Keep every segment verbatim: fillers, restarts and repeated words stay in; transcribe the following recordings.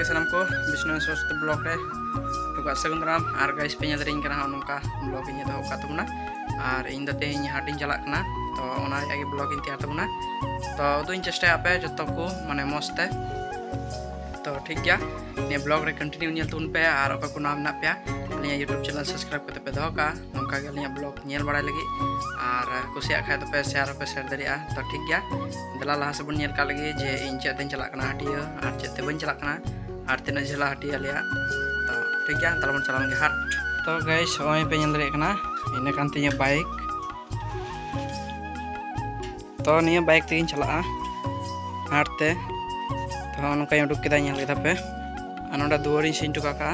ᱥᱟᱱᱟᱢ ᱠᱚ ᱵᱤᱥᱱᱩ ᱥᱚᱨᱚᱥᱚᱛᱤ ᱵᱞᱚᱜ ᱨᱮ ᱡᱚᱛᱚ ᱠᱚᱣᱟᱜ ᱥᱟᱹᱜᱩᱱ ᱫᱟᱨᱟᱢ᱾ ᱟᱨ ᱜᱟᱭᱤᱥ ᱯᱮ ᱧᱮᱞ ᱫᱟᱲᱮᱭᱟᱹᱧ ᱠᱟᱱᱟ, ᱦᱚᱸᱜᱼᱚ ᱱᱚᱝᱠᱟ ᱵᱞᱚᱜ ᱤᱧ ᱮᱛᱚᱦᱚᱵ ᱠᱟᱜ ᱛᱟᱵᱚᱱᱟ᱾ ᱟᱨ ᱤᱧ ᱫᱚ ᱛᱮᱦᱮᱧ ᱦᱟᱴ ᱤᱧ ᱪᱟᱞᱟᱜ ᱠᱟᱱᱟ, ᱛᱚ ᱚᱱᱟ ᱨᱮᱭᱟᱜ ᱜᱮ ᱵᱞᱚᱜ ᱤᱧ ᱛᱮᱭᱟᱨ ᱛᱟᱵᱚᱱᱟ᱾ ᱛᱚ ᱩᱫᱩᱜ ᱤᱧ ᱪᱮᱥᱴᱟᱭᱟ ᱟᱯᱮ ᱡᱚᱛᱚ ᱠᱚ ᱢᱟᱱᱮ ᱢᱚᱡᱽ ᱛᱮ᱾ ᱛᱚ ᱴᱷᱤᱠ ᱜᱮᱭᱟ, ᱱᱤᱭᱟᱹ ᱵᱞᱚᱜ ᱨᱮ ᱠᱚᱱᱴᱤᱱᱤᱭᱩ ᱧᱮᱞ ᱛᱟᱵᱚᱱ ᱯᱮ᱾ ᱟᱨ ᱚᱠᱚᱭ ᱠᱚ ᱱᱟᱣᱟ ᱢᱮᱱᱟᱜ ᱯᱮᱭᱟ, ᱟᱹᱞᱤᱧᱟᱜ YouTube ᱪᱮᱱᱮᱞ ᱥᱟᱵᱥᱠᱨᱟᱭᱤᱵ ᱠᱟᱛᱮ ᱯᱮ ᱫᱚᱦᱚ ᱠᱟᱜᱼᱟ, ᱱᱚᱝᱠᱟ ᱜᱮ ᱟᱹᱞᱤᱧᱟᱜ ᱵᱞᱚᱜ ᱧᱮᱞ ᱵᱟᱲᱟᱭ ᱞᱟᱹᱜᱤᱫ᱾ ᱟᱨ ᱠᱩᱥᱤᱭᱟᱜ ᱠᱷᱟᱡ ᱫᱚᱯᱮ ᱥᱮᱭᱟᱨ ᱦᱚᱸᱯᱮ ᱥᱮᱭᱟᱨ ᱫᱟᱲᱮᱭᱟᱜᱼᱟ᱾ ᱛᱚ ᱴᱷᱤᱠ ᱜᱮᱭᱟ, ᱫᱮᱞᱟ ᱞᱟᱦᱟ ᱥᱮᱫ ᱵᱚᱱ ᱧᱮᱞ ᱠᱟᱜ ᱞᱮᱜᱮ ᱡᱮ ᱤᱧ ᱪᱮᱫ ᱛᱮᱧ ᱪᱟᱞᱟᱜ ᱠᱟᱱᱟ ᱦᱟᱹᱴᱤᱭᱟᱹ ᱟᱨ ᱪᱮᱫ ᱛᱮ ᱵᱟᱹᱧ ᱪᱟᱞᱟᱜ ᱠᱟᱱᱟ ᱟᱨ ᱛᱤᱱᱟᱹᱜ ᱡᱷᱟᱹᱞᱟ ᱦᱟᱹᱴᱤᱭᱟᱹ ᱟᱞᱮᱭᱟᱜ᱾ ᱛᱚ ᱴᱷᱤᱠ ᱜᱮᱭᱟ, ᱛᱟᱦᱞᱮ ᱵᱚᱱ ᱪᱟᱞᱟᱣ ᱞᱮᱱᱜᱮ ᱦᱟᱴ᱾ ᱛᱚ ᱜᱟᱭᱤᱥ, ᱱᱚᱜᱼᱚᱭ ᱯᱮ ᱧᱮᱞ ᱫᱟᱲᱮᱭᱟᱜ ᱠᱟᱱᱟ, ᱤᱱᱟᱹ ᱠᱟᱱ ᱛᱤᱧᱟᱹ ᱵᱟᱭᱤᱠ᱾ ᱛᱚ ᱱᱤᱭᱟᱹ ᱵᱟᱭᱤᱠ ᱛᱮᱜᱤᱧ ᱪᱟᱞᱟᱜᱼᱟ ᱦᱟᱴ ᱛᱮ᱾ ᱛᱚ ᱱᱚᱜᱼᱚ ᱱᱚᱝᱠᱟᱧ ᱩᱰᱩᱠ ᱠᱮᱫᱟ, ᱧᱮᱞ ᱠᱮᱫᱟ ᱯᱮ᱾ ᱟᱨ ᱱᱚᱰᱮ ᱫᱩᱣᱟᱹᱨᱤᱧ ᱥᱤᱧ ᱦᱚᱴᱚ ᱠᱟᱜᱼᱟ᱾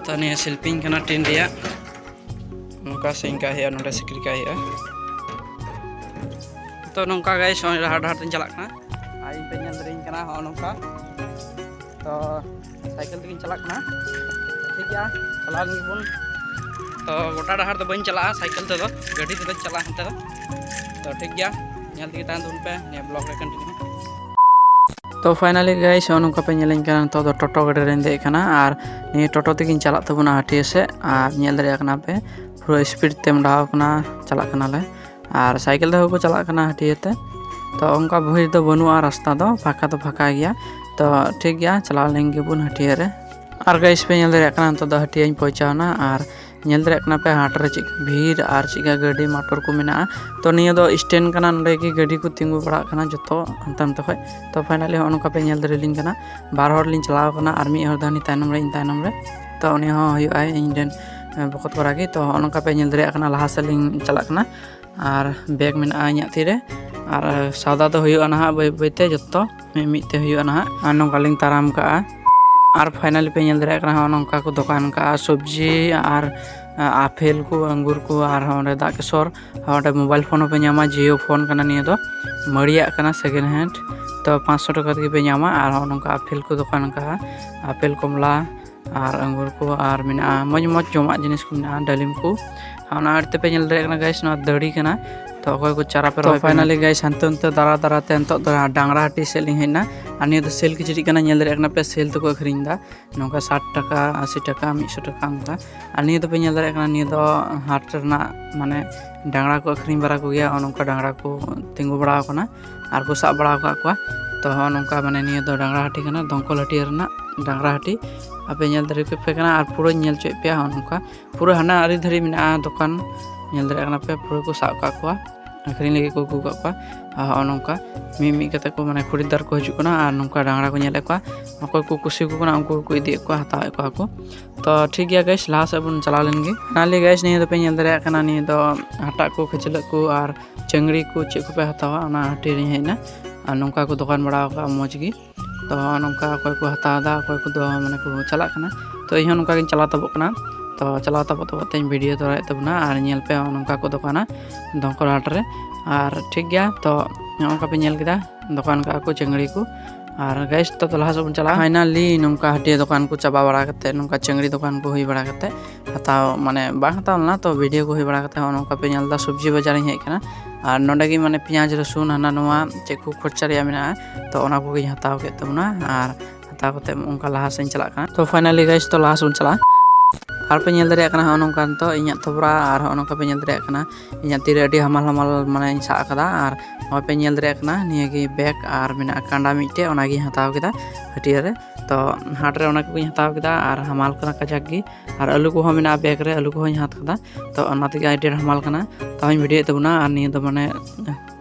ᱛᱚ ᱱᱤᱭᱟᱹ ᱥᱤᱞᱯᱤᱧ ᱠᱟᱱᱟ ᱴᱤᱱ ᱨᱮᱭᱟᱜ, ᱱᱚᱝᱠᱟ ᱥᱤᱧ ᱠᱟᱜ ᱦᱩᱭᱩᱜᱼᱟ, ᱱᱚᱰᱮ ᱥᱤᱠᱲᱤ ᱠᱟᱜ ᱦᱩᱭᱩᱜᱼᱟ᱾ ᱛᱚ ᱱᱚᱝᱠᱟ ᱜᱟᱭᱤᱥ, ᱱᱚᱜᱼᱚᱭ ᱰᱟᱦᱟᱨ ᱰᱟᱦᱟᱨ ᱛᱮᱧ ᱪᱟᱞᱟᱜ ᱠᱟᱱᱟ᱾ ᱟᱨ ᱤᱧ ᱯᱮ ᱧᱮᱞ ᱫᱟᱲᱮᱭᱟᱹᱧ ᱠᱟᱱᱟ ᱦᱚᱸᱜᱼᱚ ᱱᱚᱝᱠᱟ᱾ ᱛᱚ ᱥᱟᱭᱠᱮᱞ ᱛᱮᱜᱤᱧ ᱪᱟᱞᱟᱜ ᱠᱟᱱᱟ᱾ ᱴᱷᱤᱠ ᱜᱮᱭᱟ, ᱪᱟᱞᱟᱣ ᱞᱮᱱ ᱜᱮᱵᱚᱱ᱾ ᱛᱚ ᱜᱚᱴᱟ ᱰᱟᱦᱟᱨ ᱫᱚ ᱵᱟᱹᱧ ᱪᱟᱞᱟᱜᱼᱟ ᱥᱟᱭᱠᱮᱞ ᱛᱮᱫᱚ, ᱜᱟᱹᱰᱤ ᱛᱮᱫᱚᱧ ᱪᱟᱞᱟᱜᱼᱟ ᱦᱟᱱᱛᱮ ᱫᱚ᱾ ᱛᱚ ᱴᱷᱤᱠ ᱜᱮᱭᱟ, ᱧᱮᱞ ᱛᱮᱜᱮ ᱛᱟᱦᱮᱱ ᱛᱟᱵᱚᱱ ᱯᱮ ᱱᱤᱭᱟᱹ ᱵᱞᱚᱜ ᱨᱮ ᱠᱚᱱᱴᱤᱱᱤᱭᱩ᱾ ᱛᱚ ᱯᱷᱟᱭᱱᱟᱞᱤ ᱜᱟᱭᱤᱥ, ᱱᱚᱜᱼᱚ ᱱᱚᱝᱠᱟ ᱯᱮ ᱧᱮᱞᱤᱧ ᱠᱟᱱᱟ, ᱱᱤᱛᱚᱜ ᱫᱚ ᱴᱳᱴᱳ ᱜᱟᱹᱰᱤ ᱨᱮᱧ ᱫᱮᱡ ᱠᱟᱱᱟ ᱟᱨ ᱱᱤᱭᱟᱹ ᱴᱳᱴᱳ ᱛᱮᱜᱤᱧ ᱪᱟᱞᱟᱜ ᱛᱟᱵᱚᱱᱟ ᱦᱟᱹᱴᱤᱭᱟᱹ ᱥᱮᱫ᱾ ᱟᱨ ᱧᱮᱞ ᱫᱟᱲᱮᱭᱟᱜ ᱠᱟᱱᱟ ᱯᱮ ᱯᱩᱨᱟᱹ ᱥᱯᱤᱰ ᱛᱮ ᱢᱚᱦᱰᱟᱣ ᱠᱟᱱᱟ, ᱪᱟᱞᱟᱜ ᱠᱟᱱᱟᱞᱮ᱾ ᱟᱨ ᱥᱟᱭᱠᱮᱞ ᱛᱮᱦᱚᱸ ᱠᱚ ᱪᱟᱞᱟᱜ ᱠᱟᱱᱟ ᱦᱟᱹᱴᱤᱭᱟᱹ ᱛᱮ᱾ ᱛᱚ ᱚᱱᱠᱟ ᱵᱷᱤᱲ ᱫᱚ ᱵᱟᱹᱱᱩᱜᱼᱟ, ᱨᱟᱥᱛᱟ ᱫᱚ ᱯᱷᱟᱸᱠᱟ ᱫᱚ ᱯᱷᱟᱸᱠᱟ ᱜᱮᱭᱟ᱾ ᱛᱚ ᱴᱷᱤᱠ ᱜᱮᱭᱟ, ᱪᱟᱞᱟᱣ ᱞᱮᱱ ᱜᱮᱵᱚᱱ ᱦᱟᱹᱴᱤᱭᱟᱹ ᱨᱮ᱾ ᱟᱨ ᱜᱟᱭᱤᱥ ᱯᱮ ᱧᱮᱞ ᱫᱟᱲᱮᱭᱟᱜ ᱠᱟᱱᱟ, ᱱᱤᱛᱚᱜ ᱫᱚ ᱦᱟᱹᱴᱤᱭᱟᱹᱧ ᱯᱳᱣᱪᱷᱟᱣᱱᱟ᱾ ᱟᱨ ᱧᱮᱞ ᱫᱟᱲᱮᱭᱟᱜ ᱠᱟᱱᱟ ᱯᱮ ᱦᱟᱴ ᱨᱮ ᱪᱮᱫ ᱵᱷᱤᱲ ᱟᱨ ᱪᱮᱫ ᱞᱮᱠᱟ ᱜᱟᱹᱰᱤ ᱢᱚᱴᱚᱨ ᱠᱚ ᱢᱮᱱᱟᱜᱼᱟ᱾ ᱛᱚ ᱱᱤᱭᱟᱹ ᱫᱚ ᱥᱴᱮᱱᱰ ᱠᱟᱱᱟ, ᱱᱚᱸᱰᱮ ᱜᱮ ᱜᱟᱹᱰᱤ ᱠᱚ ᱛᱤᱸᱜᱩ ᱵᱟᱲᱟᱜ ᱠᱟᱱᱟ ᱡᱚᱛᱚ ᱦᱟᱱᱛᱮ ᱱᱟᱛᱮ ᱠᱷᱚᱡ᱾ ᱛᱚ ᱯᱷᱟᱭᱱᱟᱞᱤ ᱦᱚᱸᱜᱼᱚ ᱱᱚᱝᱠᱟ ᱯᱮ ᱧᱮᱞ ᱫᱟᱲᱮᱭᱟᱞᱤᱧ ᱠᱟᱱᱟ, ᱵᱟᱨ ᱦᱚᱲ ᱞᱤᱧ ᱪᱟᱞᱟᱣ ᱠᱟᱱᱟ ᱟᱨ ᱢᱤᱫ ᱦᱚᱲ ᱫᱚ ᱦᱟᱹᱱᱤ ᱛᱟᱭᱱᱚᱢ ᱨᱮ, ᱤᱧ ᱛᱟᱭᱱᱚᱢ ᱨᱮ᱾ ᱛᱚ ᱩᱱᱤ ᱦᱚᱸ ᱦᱩᱭᱩᱜᱼᱟᱭ ᱤᱧ ᱨᱮᱱ, ᱮ, ᱵᱚᱠᱚᱛ ᱠᱚᱲᱟ ᱜᱮ᱾ ᱛᱚ ᱦᱚᱸᱜᱼᱚ ᱱᱚᱝᱠᱟ ᱯᱮ ᱧᱮᱞ ᱫᱟᱲᱮᱭᱟᱜ ᱠᱟᱱᱟ, ᱞᱟᱦᱟ ᱥᱮᱫ ᱞᱤᱧ ᱪᱟᱞᱟᱜ ᱠᱟᱱᱟ᱾ ᱟᱨ ᱵᱮᱜᱽ ᱢᱮᱱᱟᱜᱼᱟ ᱤᱧᱟᱹᱜ ᱛᱤᱨᱮ᱾ ᱟᱨ ᱥᱟᱣᱫᱟ ᱫᱚ ᱦᱩᱭᱩᱜᱼᱟ ᱱᱟᱦᱟᱜ ᱵᱟᱹᱭ ᱵᱟᱹᱭᱛᱮ ᱡᱚᱛᱚ ᱢᱤᱫ ᱢᱤᱫ ᱛᱮ ᱦᱩᱭᱩᱜᱼᱟ ᱱᱟᱦᱟᱜ᱾ ᱟᱨ ᱱᱚᱝᱠᱟ ᱞᱤᱧ ᱛᱟᱲᱟᱢ ᱠᱟᱜᱼᱟ᱾ ᱟᱨ ᱯᱷᱟᱭᱱᱟᱞᱤ ᱯᱮ ᱧᱮᱞ ᱫᱟᱲᱮᱭᱟᱜ ᱠᱟᱱᱟ, ᱦᱚᱸᱜᱼᱚ ᱱᱚᱝᱠᱟ ᱠᱚ ᱫᱚᱠᱟᱱ ᱠᱟᱜᱼᱟ, ᱥᱚᱵᱽᱡᱤ ᱟᱨ, ᱟ, ᱟᱯᱮᱞ ᱠᱚ, ᱟᱝᱜᱩᱨ ᱠᱚ, ᱟᱨ ᱦᱚᱸ ᱚᱸᱰᱮ ᱫᱟᱜ ᱠᱮᱥᱚᱨ, ᱦᱚᱸ ᱚᱸᱰᱮ ᱢᱳᱵᱟᱭᱤᱞ ᱯᱷᱳᱱ ᱦᱚᱸᱯᱮ ᱧᱟᱢᱟ, ᱡᱤᱭᱳ ᱯᱷᱳᱱ ᱠᱟᱱᱟ ᱱᱤᱭᱟᱹ ᱫᱚ, ᱢᱟᱹᱲᱤᱭᱟᱜ ᱠᱟᱱᱟ, ᱥᱮᱠᱮᱱᱰ ᱦᱮᱱᱰ᱾ ᱛᱚ ᱯᱟᱸᱪᱥᱚ ᱴᱟᱠᱟ ᱛᱮᱜᱮ ᱯᱮ ᱧᱟᱢᱟ᱾ ᱟᱨ ᱦᱚᱸᱜᱼᱚ ᱱᱚᱝᱠᱟ ᱟᱯᱮᱞ ᱠᱚ ᱫᱚᱠᱟᱱ ᱠᱟᱜᱼᱟ, ᱟᱯᱮᱞ, ᱠᱚᱢᱞᱟ, ᱟᱨ ᱟᱝᱜᱩᱨ ᱠᱚ, ᱟᱨ ᱢᱮᱱᱟᱜᱼᱟ ᱢᱚᱡᱽ ᱢᱚᱡᱽ ᱡᱚᱢᱟᱜ ᱡᱤᱱᱤᱥ ᱠᱚ ᱢᱮᱱᱟᱜᱼᱟ, ᱰᱟᱹᱞᱤᱢ ᱠᱚ᱾ ᱚᱱᱟ ᱟᱲᱮ ᱛᱮᱯᱮ ᱧᱮᱞ ᱫᱟᱲᱮᱭᱟᱜ ᱠᱟᱱᱟ ᱜᱟᱭᱤᱥ, ᱱᱚᱣᱟ ᱫᱟᱹᱲᱤ ᱠᱟᱱᱟ᱾ ᱛᱚ ᱚᱠᱚᱭ ᱠᱚ ᱪᱟᱨᱟ ᱯᱮ ᱛᱚ ᱨᱚᱦᱚᱭ ᱯᱮ finally ᱢᱮᱱ- guys, ᱦᱟᱱᱛᱮ ᱱᱟᱛᱮ ᱫᱟᱬᱟ ᱫᱟᱬᱟ ᱛᱮ ᱱᱤᱛᱚᱜ ᱫᱚ ᱰᱟᱝᱨᱟ ᱦᱟᱹᱴᱤ ᱥᱮᱫ ᱞᱤᱧ ᱦᱮᱡ ᱮᱱᱟ᱾ ᱟᱨ ᱱᱤᱭᱟᱹ ᱫᱚ ᱥᱮᱞ ᱠᱤᱪᱨᱤᱡ ᱠᱟᱱᱟ, ᱧᱮᱞ ᱫᱟᱲᱮᱭᱟᱜ ᱠᱟᱱᱟ ᱯᱮ, ᱥᱮᱞ ᱛᱮᱠᱚ ᱟᱹᱠᱷᱨᱤᱧ ᱮᱫᱟ᱾ ᱱᱚᱝᱠᱟ ᱥᱟᱴ ᱴᱟᱠᱟ, ᱟᱥᱤ ᱴᱟᱠᱟ, ᱢᱤᱫᱥᱚ ᱴᱟᱠᱟ ᱚᱱᱠᱟ᱾ ᱟᱨ ᱱᱤᱭᱟᱹ ᱫᱚᱯᱮ ᱧᱮᱞ ᱫᱟᱲᱮᱭᱟᱜ ᱠᱟᱱᱟ, ᱱᱤᱭᱟᱹ ᱫᱚ ᱦᱟᱴ ᱨᱮᱱᱟᱜ ᱢᱟᱱᱮ ᱰᱟᱝᱨᱟ ᱠᱚ ᱟᱹᱠᱷᱨᱤᱧ ᱵᱟᱲᱟ ᱠᱚᱜᱮᱭᱟ᱾ ᱱᱚᱜᱼᱚ ᱱᱚᱝᱠᱟ ᱰᱟᱝᱨᱟ ᱠᱚ ᱛᱤᱸᱜᱩ ᱵᱟᱲᱟ ᱟᱠᱟᱱᱟ ᱟᱨ ᱠᱚ ᱥᱟᱵ ᱵᱟᱲᱟ ᱟᱠᱟᱫ ᱠᱚᱣᱟ᱾ ᱛᱚ ᱱᱚᱜᱼᱚ ᱱᱚᱝᱠᱟ ᱢᱟᱱᱮ ᱱᱤᱭᱟᱹ ᱫᱚ ᱰᱟᱝᱨᱟ ᱦᱟᱹᱴᱤ ᱠᱟᱱᱟ, ᱫᱚᱢᱠᱚᱞ ᱦᱟᱹᱴᱤᱭᱟᱹ ᱨᱮᱱᱟᱜ ᱰᱟᱝᱨᱟ ᱦᱟᱹᱴᱤ᱾ ᱟᱯᱮ ᱧᱮᱞ ᱫᱟᱲᱮ ᱯᱮ ᱠᱟᱱᱟ ᱟᱨ ᱯᱩᱨᱟᱹᱧ ᱧᱮᱞ ᱦᱚᱪᱚᱭᱮᱫ ᱯᱮᱭᱟ᱾ ᱱᱚᱜᱼᱚ ᱱᱚᱝᱠᱟ ᱯᱩᱨᱟᱹ ᱦᱟᱱᱟ ᱟᱹᱨᱤ ᱫᱷᱟᱹᱨᱤ ᱢᱮᱱᱟᱜᱼᱟ ᱫᱚᱠᱟᱱ, ᱧᱮᱞ ᱫᱟᱲᱮᱭᱟᱜ ᱠᱟᱱᱟ ᱯᱮ, ᱯᱩᱨᱟᱹ ᱠᱚ ᱥᱟᱵ ᱟᱠᱟᱫ ᱠᱚᱣᱟ, ᱟᱹᱠᱷᱨᱤᱧ ᱞᱟᱹᱜᱤᱫ ᱠᱚ ᱟᱹᱜᱩ ᱟᱠᱟᱫ ᱠᱚᱣᱟ᱾ ᱟᱨ ᱱᱚᱜᱼᱚ ᱱᱚᱝᱠᱟ ᱢᱤᱫ ᱢᱤᱫ ᱠᱟᱛᱮ ᱠᱚ ᱢᱟᱱᱮ ᱠᱷᱩᱨᱤᱫᱟᱨ ᱠᱚ ᱦᱤᱡᱩᱜ ᱠᱟᱱᱟ ᱟᱨ ᱱᱚᱝᱠᱟ ᱰᱟᱝᱨᱟ ᱠᱚ ᱧᱮᱞᱮᱫ ᱠᱚᱣᱟ, ᱚᱠᱚᱭ ᱠᱚ ᱠᱩᱥᱤ ᱟᱠᱚ ᱠᱟᱱᱟ ᱩᱱᱠᱩ ᱠᱚ ᱤᱫᱤᱭᱮᱫ ᱠᱚᱣᱟ, ᱦᱟᱛᱟᱣᱮᱫ ᱠᱚᱣᱟ ᱠᱚ᱾ ᱛᱚ ᱴᱷᱤᱠ ᱜᱮᱭᱟ guys, ᱞᱟᱦᱟ ᱥᱮᱫ ᱵᱚᱱ ᱪᱟᱞᱟᱣ ᱞᱮᱱ ᱜᱮ᱾ ᱱᱟᱞᱮ guys, ᱱᱤᱭᱟᱹ ᱫᱚᱯᱮ ᱧᱮᱞ ᱫᱟᱲᱮᱭᱟᱜ ᱠᱟᱱᱟ, ᱱᱤᱭᱟᱹ ᱫᱚ ᱦᱟᱴᱟᱜ ᱠᱚ, ᱠᱷᱟᱹᱪᱞᱟᱹᱜ ᱠᱚ ᱟᱨ ᱪᱟᱹᱝᱲᱤ ᱠᱚ ᱪᱮᱫ ᱠᱚᱯᱮ ᱦᱟᱛᱟᱣᱟ, ᱚᱱᱟ ᱦᱟᱹᱴᱤᱭᱟᱹ ᱨᱤᱧ ᱦᱮᱡ ᱮᱱᱟ᱾ ᱟᱨ ᱱᱚᱝᱠᱟ ᱠᱚ ᱫᱚᱠᱟᱱ ᱵᱟᱲᱟ ᱟᱠᱟᱫᱼᱟ ᱢᱚᱡᱽ ᱜᱮ᱾ ᱛᱚ ᱱᱚᱝᱠᱟ ᱚᱠᱚᱭ ᱠᱚ ᱦᱟᱛᱟᱣ ᱮᱫᱟ, ᱚᱠᱚᱭ ᱠᱚᱫᱚ ᱢᱟᱱᱮ ᱠᱚ ᱪᱟᱞᱟᱜ ᱠᱟᱱᱟ᱾ ᱛᱚ ᱤᱧ ᱦᱚᱸ ᱱᱚᱝᱠᱟ ᱜᱤᱧ ᱪᱟᱞᱟᱣ ᱛᱟᱵᱚᱜ ᱠᱟᱱᱟ᱾ ᱛᱚ ᱪᱟᱞᱟᱣ ᱛᱟᱵᱚᱜ ᱛᱟᱵᱚᱜ ᱛᱮᱧ video ᱫᱚᱦᱚᱭᱮᱫ ᱛᱟᱵᱚᱱᱟ᱾ ᱟᱨ ᱧᱮᱞ ᱯᱮ, ᱱᱚᱜᱼᱚ ᱱᱚᱝᱠᱟ ᱠᱚ ᱫᱚᱠᱟᱱᱟ ᱫᱚᱢᱠᱚᱞ ᱦᱟᱴ ᱨᱮ᱾ ᱟᱨ ᱴᱷᱤᱠ ᱜᱮᱭᱟ, ᱛᱚ ᱱᱚᱜᱼᱚ ᱱᱚᱝᱠᱟ ᱯᱮ ᱧᱮᱞ ᱠᱮᱫᱟ, ᱫᱚᱠᱟᱱ ᱠᱟᱜᱼᱟ ᱠᱚ ᱪᱟᱹᱝᱲᱤ ᱠᱚ᱾ ᱟᱨ guys, ᱛᱚ ᱞᱟᱦᱟ ᱥᱮᱫ ᱵᱚᱱ ᱪᱟᱞᱟᱜᱼᱟ᱾ Finally ᱱᱚᱝᱠᱟ ᱦᱟᱹᱴᱤᱭᱟᱹ ᱫᱚᱠᱟᱱ ᱠᱚ ᱪᱟᱵᱟ ᱵᱟᱲᱟ ᱠᱟᱛᱮ, ᱱᱚᱝᱠᱟ ᱪᱟᱹᱝᱲᱤ ᱫᱚᱠᱟᱱ ᱠᱚ ᱦᱩᱭ ᱵᱟᱲᱟ ᱠᱟᱛᱮ, ᱦᱟᱛᱟᱣ ᱢᱟᱱᱮ ᱵᱟᱝ ᱦᱟᱛᱟᱣ ᱞᱮᱱᱟ, ᱛᱚ video ᱠᱚ ᱦᱩᱭ ᱵᱟᱲᱟ ᱠᱟᱛᱮ ᱱᱚᱜᱼᱚ ᱱᱚᱝᱠᱟ ᱯᱮ ᱧᱮᱞ ᱮᱫᱟ, ᱥᱚᱵᱽᱡᱤ ᱵᱟᱡᱟᱨᱤᱧ ᱦᱮᱡ ᱟᱠᱟᱱᱟ᱾ ᱟᱨ ᱱᱚᱸᱰᱮ ᱜᱮ ᱢᱟᱱᱮ ᱯᱮᱸᱭᱟᱡᱽ, ᱨᱟᱹᱥᱩᱱ, ᱦᱟᱱᱟ ᱱᱚᱣᱟ ᱪᱮᱫ ᱠᱚ ᱠᱷᱚᱨᱪᱟ ᱨᱮᱭᱟᱜ ᱢᱮᱱᱟᱜᱼᱟ, ᱛᱚ ᱚᱱᱟ ᱠᱚᱜᱮᱧ ᱦᱟᱛᱟᱣ ᱠᱮᱫ ᱛᱟᱵᱚᱱᱟ᱾ ᱟᱨ ᱦᱟᱛᱟᱣ ᱠᱟᱛᱮ ᱚᱱᱠᱟ ᱞᱟᱦᱟ ᱥᱮᱫ ᱤᱧ ᱪᱟᱞᱟᱜ ᱠᱟᱱᱟ᱾ ᱛᱚ finally guys, ᱛᱚ ᱞᱟᱦᱟ ᱥᱮᱫ ᱵᱚᱱ ᱪᱟᱞᱟᱜᱼᱟ᱾ ᱟᱨ ᱯᱮ ᱧᱮᱞ ᱫᱟᱲᱮᱭᱟᱜ ᱠᱟᱱᱟ ᱦᱚᱸᱜᱼᱚ ᱱᱚᱝᱠᱟ ᱱᱤᱛᱚᱜ ᱤᱧᱟᱹᱜ ᱛᱷᱚᱵᱽᱨᱟ, ᱟᱨ ᱦᱚᱸᱜᱼᱚ ᱱᱚᱝᱠᱟ ᱯᱮ ᱧᱮᱞ ᱫᱟᱲᱮᱭᱟᱜ ᱠᱟᱱᱟ ᱤᱧᱟᱹᱜ ᱛᱤᱨᱮ ᱟᱹᱰᱤ ᱦᱟᱢᱟᱞ ᱦᱟᱢᱟᱞ ᱢᱟᱱᱮᱧ ᱥᱟᱵ ᱟᱠᱟᱫᱟ᱾ ᱟᱨ ᱱᱚᱜᱼᱚᱭ ᱯᱮ ᱧᱮᱞ ᱫᱟᱲᱮᱭᱟᱜ ᱠᱟᱱᱟ ᱱᱤᱭᱟᱹ ᱜᱮ bag ᱟᱨ ᱢᱮᱱᱟᱜᱼᱟ ᱠᱟᱸᱰᱟ ᱢᱤᱫᱴᱮᱡ, ᱚᱱᱟᱜᱤᱧ ᱦᱟᱛᱟᱣ ᱠᱮᱫᱟ ᱦᱟᱹᱴᱤᱭᱟᱹ ᱨᱮ᱾ ᱛᱚ ᱦᱟᱴ ᱨᱮ ᱚᱱᱟ ᱠᱚᱜᱮᱧ ᱦᱟᱛᱟᱣ ᱠᱮᱫᱟ ᱟᱨ ᱦᱟᱢᱟᱞ ᱠᱟᱱᱟ ᱠᱟᱡᱟᱠ ᱜᱮ᱾ ᱟᱨ ᱟᱹᱞᱩ ᱠᱚᱦᱚᱸ ᱢᱮᱱᱟᱜᱼᱟ bag ᱨᱮ, ᱟᱹᱞᱩ ᱠᱚᱦᱚᱸᱧ ᱦᱟᱛᱟᱣ ᱠᱮᱫᱟ᱾ ᱛᱚ ᱚᱱᱟ ᱛᱮᱜᱮ ᱟᱹᱰᱤ ᱰᱷᱮᱨ ᱦᱟᱢᱟᱞ ᱠᱟᱱᱟ᱾ ᱛᱟᱣ ᱦᱚᱸᱧ video ᱭᱮᱫ ᱛᱟᱵᱚᱱᱟ᱾ ᱟᱨ ᱱᱤᱭᱟᱹ ᱫᱚ ᱢᱟᱱᱮ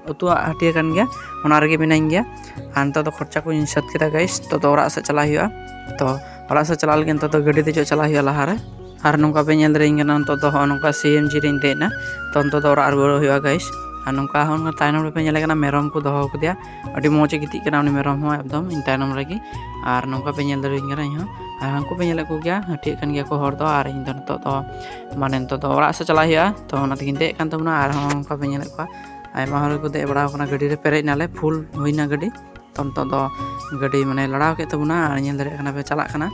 ᱩᱛᱩᱣᱟᱜ ᱦᱟᱹᱴᱤᱭᱟᱹ ᱠᱟᱱ ᱜᱮᱭᱟ, ᱚᱱᱟ ᱨᱮᱜᱮ ᱢᱮᱱᱟᱧ ᱜᱮᱭᱟ᱾ ᱟᱨ ᱱᱤᱛᱚᱜ ᱫᱚ ᱠᱷᱚᱨᱪᱟ ᱠᱚᱧ ᱥᱟᱹᱛ ᱠᱮᱫᱟ guys᱾ ᱱᱤᱛᱚᱜ ᱫᱚ ᱚᱲᱟᱜ ᱥᱮᱫ ᱪᱟᱞᱟᱜ ᱦᱩᱭᱩᱜᱼᱟ᱾ ᱛᱚ ᱚᱲᱟᱜ ᱥᱮᱫ ᱪᱟᱞᱟᱜ ᱞᱟᱹᱜᱤᱫ ᱱᱤᱛᱚᱜ ᱫᱚ ᱜᱟᱹᱰᱤ ᱫᱮᱡᱚᱜ ᱪᱟᱞᱟᱜ ᱦᱩᱭᱩᱜᱼᱟ ᱞᱟᱦᱟᱨᱮ᱾ ᱟᱨ ᱱᱚᱝᱠᱟ ᱯᱮ ᱧᱮᱞ ᱫᱟᱲᱮᱭᱟᱹᱧ ᱠᱟᱱᱟ, ᱱᱤᱛᱚᱜ ᱫᱚ ᱦᱚᱸᱜᱼᱚ ᱱᱚᱝᱠᱟ C N G ᱨᱤᱧ ᱫᱮᱡ ᱮᱱᱟ᱾ ᱛᱚ ᱱᱤᱛᱚᱜ ᱫᱚ ᱚᱲᱟᱜ ᱨᱩᱣᱟᱹᱲ ᱦᱩᱭᱩᱜᱼᱟ guys᱾ ᱟᱨ ᱱᱚᱝᱠᱟ ᱦᱚᱸ ᱛᱟᱭᱱᱚᱢ ᱨᱮᱯᱮ ᱧᱮᱞᱮ ᱠᱟᱱᱟ ᱢᱮᱨᱚᱢ ᱠᱚ ᱫᱚᱦᱚ ᱠᱟᱫᱮᱭᱟ, ᱟᱹᱰᱤ ᱢᱚᱡᱽ ᱮ ᱜᱤᱛᱤᱡ ᱠᱟᱱᱟ ᱩᱱᱤ ᱢᱮᱨᱚᱢ ᱦᱚᱸ ᱮᱠᱫᱚᱢ ᱤᱧ ᱛᱟᱭᱱᱚᱢ ᱨᱮᱜᱮ᱾ ᱟᱨ ᱱᱚᱝᱠᱟ ᱯᱮ ᱧᱮᱞ ᱫᱟᱲᱮᱭᱟᱹᱧ ᱠᱟᱱᱟ ᱤᱧ ᱦᱚᱸ᱾ ᱟᱨ ᱦᱟᱱᱠᱩ ᱯᱮ ᱧᱮᱞᱮᱫ ᱠᱚᱜᱮᱭᱟ, ᱦᱟᱹᱴᱤᱭᱟᱹᱜ ᱠᱟᱱ ᱜᱮᱭᱟ ᱠᱚ ᱦᱚᱲ ᱫᱚ᱾ ᱟᱨ ᱤᱧ ᱫᱚ ᱱᱤᱛᱚᱜ ᱫᱚ ᱢᱟᱱᱮ ᱱᱤᱛᱚᱜ ᱫᱚ ᱚᱲᱟᱜ ᱥᱮᱫ ᱪᱟᱞᱟᱜ ᱦᱩᱭᱩᱜᱼᱟ᱾ ᱛᱚ ᱚᱱᱟ ᱛᱮᱜᱤᱧ ᱫᱮᱡ ᱠᱟᱱ ᱛᱟᱵᱚᱱᱟ᱾ ᱟᱨᱦᱚᱸ ᱚᱱᱠᱟ ᱯᱮ ᱧᱮᱞᱮᱫ ᱠᱚᱣᱟ ᱟᱭᱢᱟ ᱦᱚᱲ ᱜᱮᱠᱚ ᱫᱮᱡ ᱵᱟᱲᱟ ᱟᱠᱟᱱᱟ ᱜᱟᱹᱰᱤ ᱨᱮ, ᱯᱮᱨᱮᱡ ᱱᱟᱞᱮ, full ᱦᱩᱭᱱᱟ ᱜᱟᱹᱰᱤ᱾ ᱱᱤᱛᱚᱜ ᱫᱚ ᱜᱟᱹᱰᱤ ᱢᱟᱱᱮ ᱞᱟᱲᱟᱣ ᱠᱮᱫ ᱛᱟᱵᱚᱱᱟ, ᱟᱨ ᱧᱮᱞ ᱫᱟᱲᱮᱭᱟᱜ ᱠᱟᱱᱟ ᱯᱮ ᱪᱟᱞᱟᱜ ᱠᱟᱱᱟ᱾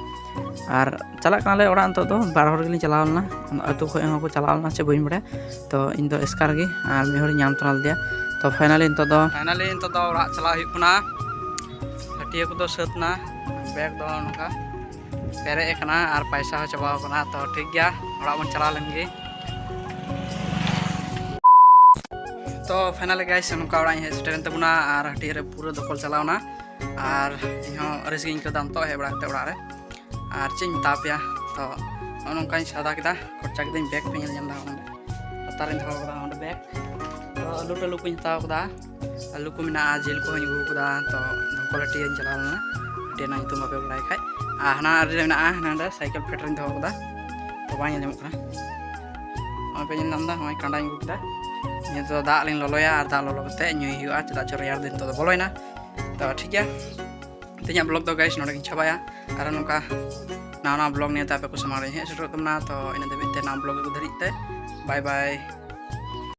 ᱟᱨ ᱪᱟᱞᱟᱜ ᱠᱟᱱᱟᱞᱮ ᱚᱲᱟᱜ᱾ ᱱᱤᱛᱚᱜ ᱫᱚ ᱵᱟᱨ ᱦᱚᱲ ᱜᱮᱞᱤᱧ ᱪᱟᱞᱟᱣ ᱞᱮᱱᱟ, ᱟᱹᱛᱩ ᱠᱷᱚᱱ ᱦᱚᱸᱠᱚ ᱪᱟᱞᱟᱣ ᱞᱮᱱᱟ ᱥᱮ ᱵᱟᱹᱧ ᱵᱟᱲᱟᱭᱟ᱾ ᱛᱚ ᱤᱧ ᱫᱚ ᱮᱥᱠᱟᱨ ᱜᱮ, ᱟᱨ ᱢᱤᱫ ᱦᱚᱲᱤᱧ ᱧᱟᱢ ᱛᱚᱨᱟ ᱞᱮᱫᱮᱭᱟ᱾ ᱛᱚ ᱯᱷᱟᱭᱱᱟᱞᱤ ᱱᱤᱛᱚᱜ ᱫᱚ ᱯᱷᱟᱭᱱᱟᱞᱤ ᱱᱤᱛᱚᱜ ᱫᱚ ᱚᱲᱟᱜ ᱪᱟᱞᱟᱣ ᱦᱩᱭᱩᱜ ᱠᱟᱱᱟ᱾ ᱦᱟᱹᱴᱤᱭᱟᱹ ᱠᱚᱫᱚ ᱥᱟᱹᱛ ᱮᱱᱟ, ᱵᱮᱜᱽ ᱫᱚ ᱱᱚᱝᱠᱟ ᱯᱮᱨᱮᱡ ᱟᱠᱟᱱᱟ ᱟᱨ ᱯᱟᱭᱥᱟ ᱦᱚᱸ ᱪᱟᱵᱟᱣ ᱟᱠᱟᱱᱟ᱾ ᱛᱚ ᱴᱷᱤᱠ ᱜᱮᱭᱟ, ᱚᱲᱟᱜ ᱵᱚᱱ ᱪᱟᱞᱟᱣ ᱞᱮᱱ ᱜᱮ᱾ ᱛᱚ ᱯᱷᱟᱭᱱᱟᱞᱤ ᱜᱟᱭᱥ, ᱱᱚᱝᱠᱟ ᱚᱲᱟᱜ ᱤᱧ ᱦᱮᱡ ᱥᱮᱴᱮᱨᱮᱱ ᱛᱟᱵᱚᱱᱟ ᱟᱨ ᱦᱟᱹᱴᱤᱭᱟᱹ ᱨᱮ ᱯᱩᱨᱟᱹ ᱫᱚᱠᱷᱚᱞ ᱪᱟᱞᱟᱣ ᱮᱱᱟ᱾ ᱟᱨ ᱤᱧᱦᱚᱸ ᱨᱟᱹᱥᱠᱟᱹᱧ ᱟᱹᱭᱠᱟᱹᱣ ᱮᱫᱟ ᱱᱤᱛᱚᱜ ᱦᱮᱡ ᱵᱟᱲᱟ ᱠᱟᱛᱮ ᱚᱲᱟᱜ ᱨᱮ᱾ ᱟᱨ ᱪᱮᱫ ᱤᱧ ᱢᱮᱛᱟ ᱯᱮᱭᱟ, ᱛᱚ ᱱᱚᱜᱼᱚ ᱱᱚᱝᱠᱟᱧ ᱥᱟᱣᱫᱟ ᱠᱮᱫᱟ, ᱠᱷᱚᱨᱪᱟ ᱠᱮᱫᱟᱹᱧ᱾ ᱵᱮᱜᱽ ᱯᱮ ᱧᱮᱞ ᱧᱟᱢ ᱮᱫᱟ ᱚᱸᱰᱮ ᱞᱟᱛᱟᱨ ᱨᱤᱧ ᱫᱚᱦᱚ ᱠᱟᱫᱟ ᱚᱸᱰᱮ ᱵᱮᱜᱽ᱾ ᱛᱚ ᱟᱹᱞᱩ ᱴᱟᱹᱞᱩ ᱠᱚᱧ ᱦᱟᱛᱟᱣ ᱠᱟᱫᱟ, ᱟᱹᱞᱩ ᱠᱚ ᱢᱮᱱᱟᱜᱼᱟ, ᱡᱤᱞ ᱠᱚᱦᱚᱸᱧ ᱟᱹᱜᱩ ᱠᱟᱫᱟ᱾ ᱛᱚ ᱫᱚᱢᱠᱚᱞ ᱦᱟᱹᱴᱤᱭᱟᱹᱧ ᱪᱟᱞᱟᱣ ᱞᱮᱱᱟ, ᱦᱟᱹᱴᱤᱭᱟᱹ ᱨᱮᱱᱟᱜ ᱧᱩᱛᱩᱢ ᱵᱟᱯᱮ ᱵᱟᱲᱟᱭ ᱠᱷᱟᱡ᱾ ᱟᱨ ᱦᱟᱱᱟ ᱟᱲᱮ ᱨᱮ ᱢᱮᱱᱟᱜᱼᱟ, ᱦᱟᱱᱟ ᱟᱲᱮ ᱥᱟᱭᱠᱮᱞ ᱯᱷᱮᱰ ᱨᱮᱧ ᱫᱚᱦᱚ ᱠᱟᱫᱟ, ᱛᱚ ᱵᱟᱝ ᱧᱮᱞ ᱧᱟᱢᱚᱜ ᱠᱟᱱᱟ᱾ ᱱᱚᱜᱼᱚᱭ ᱯᱮ ᱧᱮᱞ ᱧᱟᱢ ᱮᱫᱟ, ᱱᱚᱜᱼᱚᱭ ᱠᱟᱸᱰᱟᱧ ᱟᱹᱜᱩ ᱠᱮᱫᱟ᱾ ᱱᱤᱭᱟᱹ ᱫᱚ ᱫᱟᱜ ᱞᱤᱧ ᱞᱚᱞᱚᱭᱟ ᱟᱨ ᱫᱟᱜ ᱞᱚᱞᱚ ᱠᱟᱛᱮ ᱧᱩᱭ ᱦᱩᱭᱩᱜᱼᱟ, ᱪᱮᱫᱟᱜ ᱪᱚ ᱨᱮᱭᱟᱲ ᱫᱤᱱ ᱱᱤᱛᱚᱜ ᱫᱚ ᱵᱚᱞᱚᱭᱮᱱᱟ᱾ ᱛᱚ ᱴᱷᱤᱠ ᱜᱮᱭᱟ, ᱛᱮᱦᱮᱧᱟᱜ ᱵᱞᱚᱜ ᱫᱚ ᱜᱟᱭᱥ ᱱᱚᱰᱮ ᱜᱤᱧ ᱪᱟᱵᱟᱭᱟ᱾ ᱟᱨ ᱱᱚᱝᱠᱟ ᱱᱟᱣᱟ ᱱᱟᱣᱟ ᱵᱞᱚᱜ ᱱᱤᱭᱮ ᱛᱮ ᱟᱯᱮ ᱠᱚ ᱥᱟᱢᱟᱝ ᱨᱮᱧ ᱦᱮᱡ ᱥᱮᱴᱮᱨᱚᱜ ᱛᱟᱵᱚᱱᱟ᱾ ᱛᱚ ᱤᱱᱟᱹ ᱫᱷᱟᱹᱵᱤᱡ ᱛᱮ ᱱᱟᱣᱟ ᱵᱞᱚᱜ ᱟᱹᱜᱩ ᱫᱷᱟᱹᱨᱤᱡ ᱛᱮ ᱵᱟᱭ ᱵᱟᱭ᱾